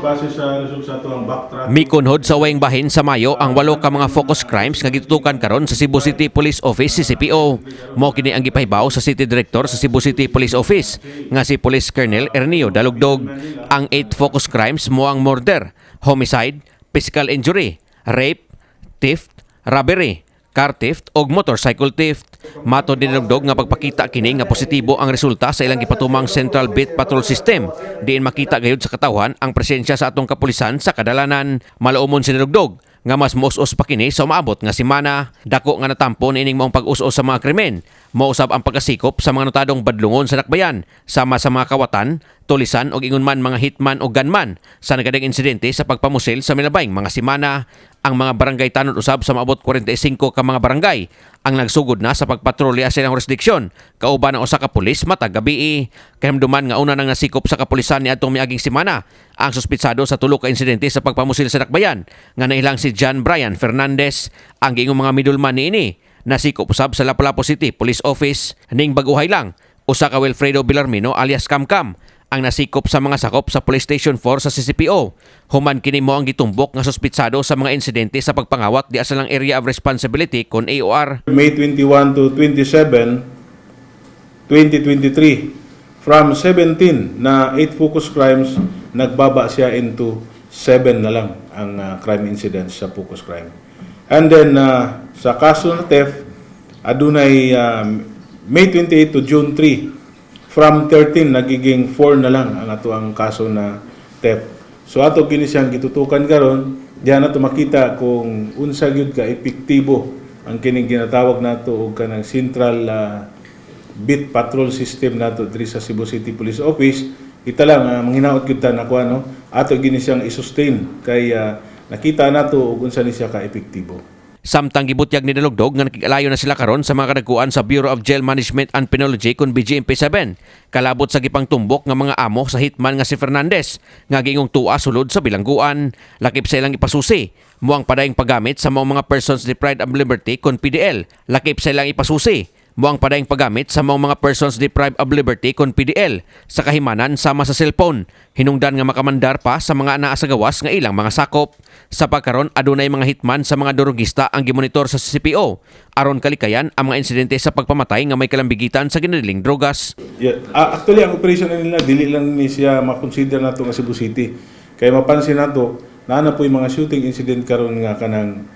Base sa results sa ato ang backtrack. Mikunhod sa uwayng bahin sa Mayo ang walo ka mga focus crimes nga gitutukan karon sa Cebu City Police Office, CCPO. Mao kini ang gipahibaw sa City Director sa Cebu City Police Office nga si Police Colonel Ernio Dalugdog. Ang 8 focus crimes mao ang murder, homicide, physical injury, rape, theft, robbery, car theft og motorcycle theft. Matod ni Dalugdog nga pagpakita kini nga positibo ang resulta sa ilang gipatumang Central Beat Patrol System. Diin makita gayud sa katawhan ang presensya sa atong kapulisan sa kadalanan. Malaumon si Dalugdog nga mas muus-us pa kini sa umaabot nga semana. Dako nga natampo niining maong pag-us-us sa mga krimen. Mausab ang pagkasikop sa mga notadong badlungon sa dakbayan, sama sa mga kawatan, tulisan og ingon man mga hitman o gunman sa nagadaghang insidente sa pagpamusil sa milabayng mga semana. Ang mga barangay tanod usab sa maabot 45 ka mga barangay ang nagsugod na sa pagpatrolya sa ilang jurisdiksyon kauban ang usa ka pulis matag gabii. Kahinumduman nga una nang nasikop sa kapulisan niadtong miaging semana ang suspitsado sa tulo ka insidente sa pagpamusil sa dakbayan nga nailang si John Brian Fernandez. Ang giingong mga middleman niini nasikop usab sa Lapu-Lapu City Police Office. Ning bag-ohay lang, usa ka Wilfredo Villarmino alias Kamkam ang nasikop sa mga sakop sa Police Station 4 sa CCPO. Human kini mao ang gitumbok nga suspitsado sa mga insidente sa pagpangawat di sa ilang area of responsibility kon AOR. May 21 to 27, 2023, from 17 na 8 focus crimes, nagbaba siya into 7 na lang ang crime incidents sa focus crime. And then, sa kaso na theft, adunay May 28 to June 3, from 13 nagiging 4 na lang ang ato ang kaso na theft. So ato kini siyang gitutukan karon, diyan nato makita kung unsa gyud ka epektibo ang kining ginatawag nato og kanang central beat patrol system nato diri sa Cebu City Police Office. Kita lang manghinaot gyud ta na kuan, no, ato gini siyang i-sustain kay nakita nato og unsa ni siya ka epektibo. Samtang gibutyag ni Dalugdog nga nakig-alayo na sila karon sa mga kadagkuan sa Bureau of Jail Management and Penology kun BJMP 7 kalabot sa gipangtumbok nga mga amo sa hitman nga si Fernandez nga giingong tua sulod sa bilangguan. Lakip sa ilang ipasusi mao ang padayong paggamit sa mga persons deprived of liberty kon PDL. Lakip sa ilang ipasusi mao ang padayong paggamit sa mga persons deprived of liberty kon PDL sa kahimanan sama sa cellphone. Hinungdan nga makamandar pa sa mga anaa sa gawas nga ilang mga sakop. Sa pagkaron, adunay mga hitman sa mga durugista ang gimonitor sa CCPO aron kalikayan ang mga insidente sa pagpamatay nga may kalambigitan sa ginadiling drogas. Yeah. Actually, ang operation na nila, dili lang ni siya makonsider nato nga Cebu City. Kay mapansin nato, naa na po yung mga shooting incident karon nga kanang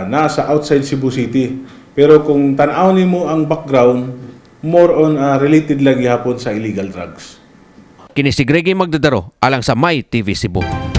nasa outside Cebu City. Pero kung tan-aw nimo ang background, more on related lang gihapon sa illegal drugs. Kini si Greggy Magdadaro alang sa My TV Cebu.